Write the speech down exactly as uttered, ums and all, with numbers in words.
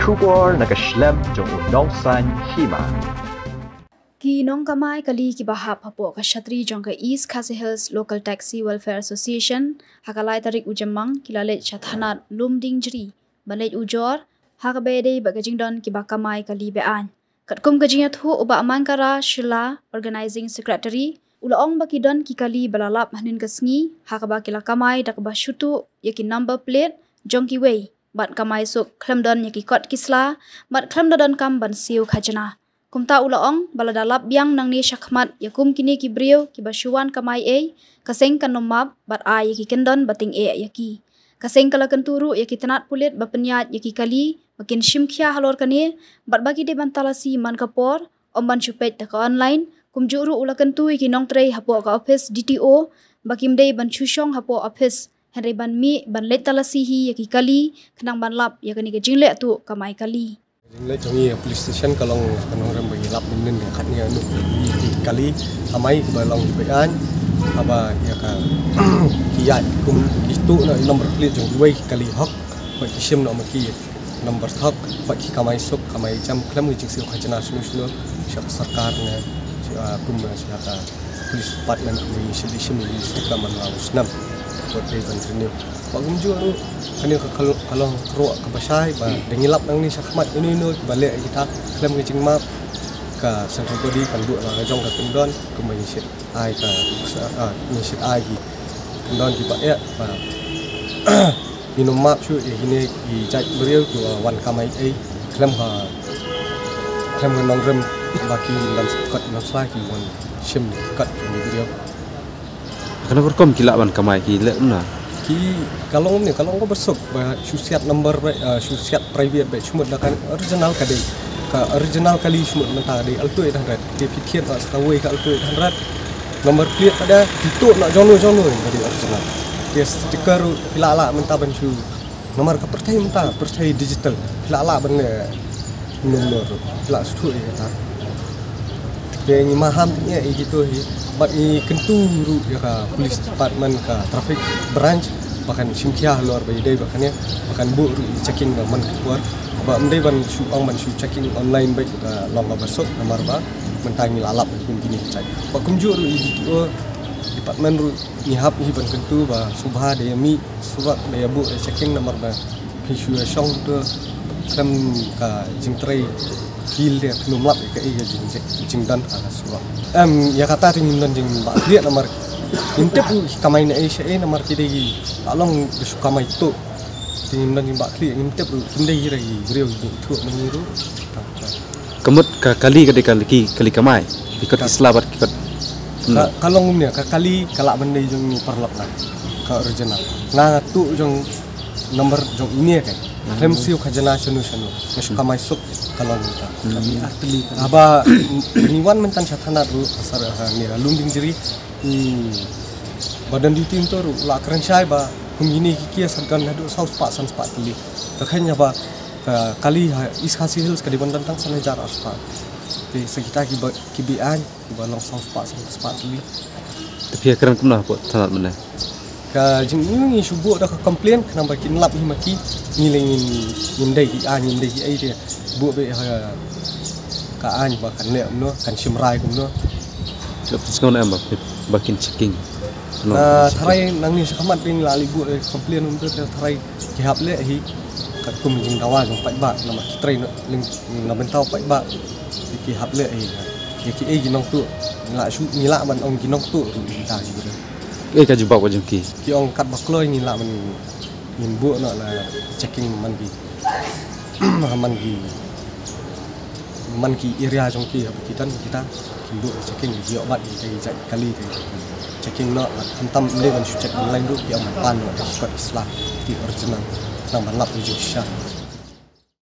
Khubor na ka shlem jong u nongsan hima. Ki nongkamai kali kiba hap hapoh ka shatri jong ka East Khasi Hills Local Taxi Welfare Association ha ka lai tarik u Jymmang ki la leit sha thanat Lumdiengjri ban leit ujor ha kaba ïadei bad ka jingdon kiba kamai kali be-aiñ. Katkum ka jingïathuh u Bah Mangkara Shylla, Organizing Secretary, u la ong ba ki don ki kali ba la lap hynnin ka sngi ha kaba ki la kamai da kaba shu tuh ïa ki number plate jong kiwei bad kamai suk khlem don ïa ki kot ki sla bad khlem da donkam ban siew khajna. Kumta u la ong ba lada lap biang nangne shakhmat ïa kum kine ki briew kiba shu wan kamai ei, ka seng kan ym map bad ai ïa ki kyndon ba tyngeh ïa ki. Ka seng ka la kyntu ruh ïa ki tnat pulit ba pynïaid ïa ki kali ba kin shim khia halor kane bad ba ki dei ban talasi man ka por, ym ban shu peit da ka online. Kumjuh ruh u la kyntu ïa ki nongtrei hapoh ka ophis D T O ba kim dei ban shu shong hapoh ophis, hynrei ban mih ban leit talasi hi ïa ki kali khnang ban lap ïa kane ka jingleh tuh kamai kali. Jingleh jong ngi ha police station ka long ka nongrem ba ngi lap mynnin ka khat ngi anu ki kali kamai kiba long ki be-aiñ, haba ïa ka ki ïaid kum ki tuh na number plate jong kiwei ki kali hok, ba ki shim na ma ki number thok, ba ki kamai suk kamai jam khlem ki jingsiew khajna shano shano sha ka sorkar ne sha kum sha ka police department, kum ngi shim, shim ngi sticker man la u snem. Kot dei ban renew. Ba kumjuh ruh kane ka kal-, ka long ka ruh kaba shai ba da ngi lap nangne shakhmat ino ino kiba leh kita khlem ka jingmap, ka central body kan buh la ka jong ka kyndon kumba ngi shait ai ka, ah, ngi shait ai ki kyndon kiba eh ba ngin ym map shuh ïa kine ki jait briew kiba wan kamai ei khlem ka, khlem ka nongrem ba ki dang kot dang sla ki wan shim kot ki briew. Kane ka rukom ki lah ban kamai ki leh kumno? Ki, ka long ne, ka long kaba suk ba shu siat number ba, ah, shu siat private ba shu mut da ka original ka dei. Ka original kali shu mut mynta ka dei alto eight hundred. Te phi thied na sa kawei ka alto eight hundred. Number plate ka dei phi tuh na jong no jong no ka dei original. Te sticker ruh phi lah lah mynta ban shu. Namar ka pyrthei mynta, pyrthei digital. Phi lah lah ban leh kumno kumno ruh. Phi lah shu tuh ïa kata. Te ngi maham ïa, ïa kito hi. Bad ngi kyntu ruh ïa ka police department, ka traffic branch ba kan shim khia halor ba ïadei ba kane, ba kan buh ruh ïa checking da man ka por. Ba ym dei ban shu ong ban shu checking online beit ka long kaba suk namar ba mynta ngi la lap kum kine ki jait. Ba kumjuh ruh ïa D T O department ruh ngi hap hi ban kyntu ba sngewbha da ïa mih surok da ïa buh ïa checking namar ba phi shu ïa shong to khlem ka jingtrei field ïa phin ym lap ïa kaei ka jing, jingdon ha ka surok. Em, ïa kata te ngim don jingbahkhlieh namar ngim tip ruh ki kamai na ei sha ei namar ki dei ki ba long ki shu kamai to. Te ngim don jingbahkhlieh, ngim tip ruh kim dei ki ra ki briew ki ithuh ma ngi ruh. Ka mut ka kali ka dei ka kali, kali kamai. Ki kot ki sla bad ki kot. Ka, ka long kumne, ka kali ka lah ban dei jong ngi paralok na. Ka original. Nga nga tuh jong number jong ine ka. Khlem siew khajna shano shano. Nga shu kamai suk ka long ka. Kali artylli ka. Haba ngi wan mynta sha thanat ruh, asar ha ne Lumdiengjri. Hmm. Ba don duty mynta ruh la kren shai ba kum kine ki case ha don haduh saw spah san spah tylli. Ka khein ba ka kali ha East Khasi Hills ka dei ban don tang san hajar ar spah. Te sa kita kiba, ki be-aiñ kiba long saw spah san spah tylli. Te phi ïa kren kumno hapoh thanat mynne? Ka jingim ngi shu buh da ka complain khnang ba kin lap hi ma ki, ngi leh ngin, ngim dei ki aiñ, ngim dei ki ei te buh beit ha ka aiñ ba kan leh kumno, kan shim rai kumno. Leh pynshngaiñ em ba, ba kin checking. Ah, tharai nangne shakhmat ba ngi la leit buh da ka complain kumto te tharai ki hap leh hi katkum jingdawa jong paidbah namar ki trei na, na bynta u paidbah. Ki hap leh hi. Ki, ki ei ki nongtuh. Ngi lah shu, ngi lah ban ong ki nongtuh ruh kita ki briew. Ei ka jubab ka jong ki. Ki ong katba kloi ngi lah ban ngin buh noh la checking man ki. Man ki, man ki area jong ki haba ki don kita. Kin buh checking ki ïoh bat kita ki jait kali te. Checking noh la khamtam ym dei ban shu check online ruh ki ong ban pan noh da ki kot ki sla ki original. Khnang ban lap ki jingshisha.